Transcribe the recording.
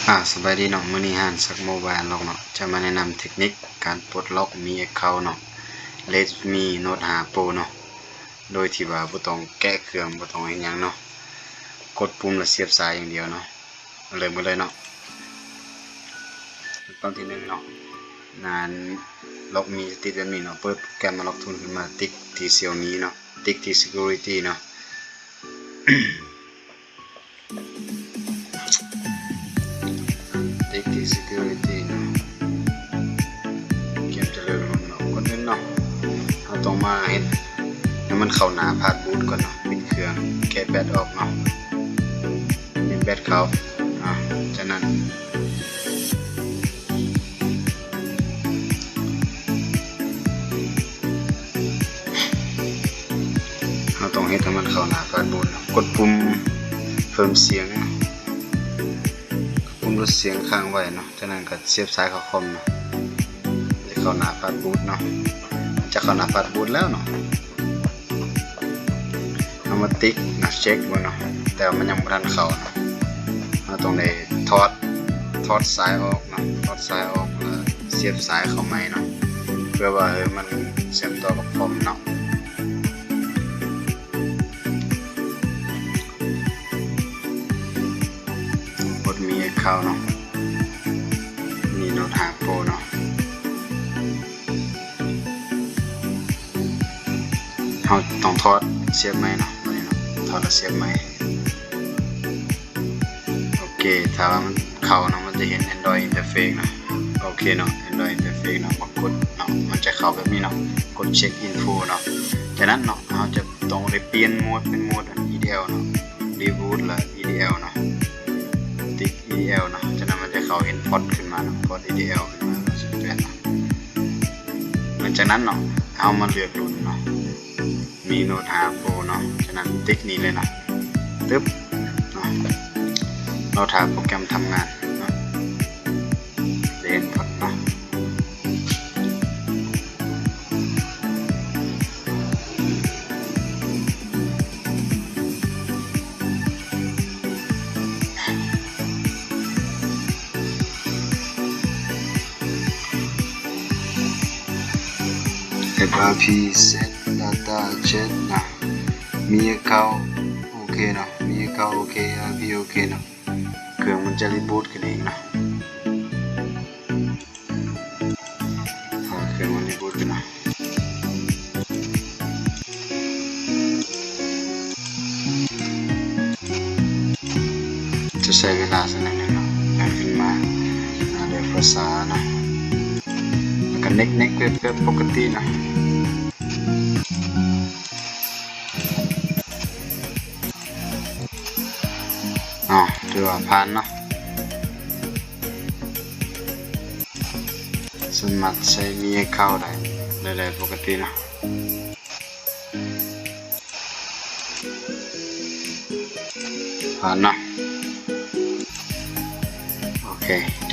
ອາ ສະບາຍດີເນາະ, ມື້ນີ້ຮ້ານສັກໂມບາຍອັນລັອກເນາະ ຈະມາແນະນຳເທັກນິກການປົດລັອກມີແອັກເຄົາເນາະ ເລດມີໂນດຫ້າໂປຣເນາະ ໂດຍທີ່ວ່າບໍ່ຕ້ອງແກະເຄື່ອງ ບໍ່ຕ້ອງເຮັດຫຍັງເນາະ, ກົດປຸ່ມແລ້ວສຽບສາຍຢ່າງດຽວເນາະ. ເລີ່ມກັນເລີຍເນາະ. ຂັ້ນຕອນທີໜຶ່ງເນາະ ໜ້າລັອກມີຈະຕິດແບບນີ້ເນາະ, ເປີດໂປຣແກຣມມາລັອກທູນຂຶ້ນມາ ຕິກທີ່ຊຽວມີເນາະ, ຕິກທີ່ເຊັກຢູຣິຕີ້ເນາະ. ຕິກທີ່ເຊັກຢູຣິຕີ້ເນາະ, ກຽມຈະເລີກລຸ້ນເນາະ. ກ່ອນອື່ນເນາະ ເຮົາຕ້ອງມາເຮັດໃຫ້ມັນເຂົ້າໜ້າພາດບູດກ່ອນເນາະ, ປິດເຄື່ອງ ແກະແບັດອອກເນາະ, ເປັນແບັດເຂົາ ອາ ຈາກນັ້ນ ເຮົາຕ້ອງເຮັດໃຫ້ມັນເຂົ້າໜ້າພາດບູດເນາະ, ກົດປຸ່ມເພີ່ມສຽງ ປຸ່ມຫຼຸດສຽງຄ້າງໄວ້ເນາະ, ຈາກນັ້ນກໍສຽບສາຍເຂົ້າຄອມເນາະ, ຈະເຂົ້າໜ້າພາດບູດເນາະ, ຈະເຂົ້າໜ້າພາດບູດແລ້ວເນາະ. ເຮົາມາຕິກນະ ເຊັກເບິ່ງເນາະ, ແຕ່ວ່າມັນຍັງບໍ່ທັນເຂົ້າເນາະ. ເຮົາຕ້ອງໄດ້ຖອດ ຖອດສາຍອອກເນາະ, ຖອດສາຍອອກແລ້ວສຽບສາຍເຂົ້າໃໝ່ເນາະ, ເພື່ອວ່າ ເອີ ມັນເຊື່ອມຕໍ່ກັບຄອມເນາະ. ກົດມີແອັກເຄົາເນາະ, ມີໂນດຫ້າໂປຣເນາະ. ເຮົາຕ້ອງຖອດສຽບໃໝ່ເນາະ, ໂຕນີ້ເນາະ, ຖອດແລ້ວສຽບໃໝ່. ໂອເຄ ຖ້າວ່າມັນເຂົ້າເນາະ ມັນຈະເຫັນແອນດຣອຍອິນເຕີເຟສເນາະ. ໂອເຄເນາະ ແອນດຣອຍອິນເຕີເຟສເນາະ, ມາກົດເນາະ ມັນຈະເຂົ້າແບບນີ້ເນາະ, ກົດເຊັກອິນໂຟເນາະ. ຈາກນັ້ນເນາະ ເຮົາຈະຕ້ອງໄດ້ປ່ຽນໂໝດເປັນໂໝດອັນອີດີແອລເນາະ, ຣີບູດ ແລະ ອີດີແອລເນາະ, ຕິກອີດີແອລເນາະ. ຈາກນັ້ນມັນຈະເຂົ້າເຫັນພອດຂຶ້ນມາເນາະ, ພອດອີດີແອລຂຶ້ນມາເນາະ, ສິບແປດເນາະ. ຫຼັງຈາກນັ້ນເນາະ ເຮົາມາເລືອກລຸ້ນເນາະ, ມີໂນດຫ້າໂປຣເນາະ, ຈາກນັ້ນຕິກນີ້ເລີຍເນາະ, ຕຶບເນາະ, ລໍຖ້າໂປຣແກຣມທຳງານເນາະ, ຈະເຫັນພອດເນາະ. ເອັຟອາພີ ເຊັດ ດາຕ້າ ເຊັດ ນະ, ມີແອັກເຄົາ ໂອເຄເນາະ, ມີແອັກເຄົາ ໂອເຄ, ເອັຟອາພີ ໂອເຄເນາະ, ເຄື່ອງມັນຈະຣີບູດຂຶ້ນເອງເນາະ. ເອົາເຄື່ອງມາຣີບູດກັນເນາະ, ຈະໃຊ້ເວລາສັກໜ້ອຍໜຶ່ງເນາະ ໃຫ້ຂຶ້ນມາ ອ່າ ເລືອກພາສາເນາະ, ແລ້ວກໍເນັກໆ ເປັນ ເປັນປົກກະຕິເນາະ. ເນາະ ຖືວ່າຜ່ານເນາະ, ສາມາດໃຊ້ມີແອັກເຄົາໄດ້ ໄດ້ ໄດ້ປົກກະຕິເນາະ, ຜ່ານເນາະ. ໂອເຄ ຈົບ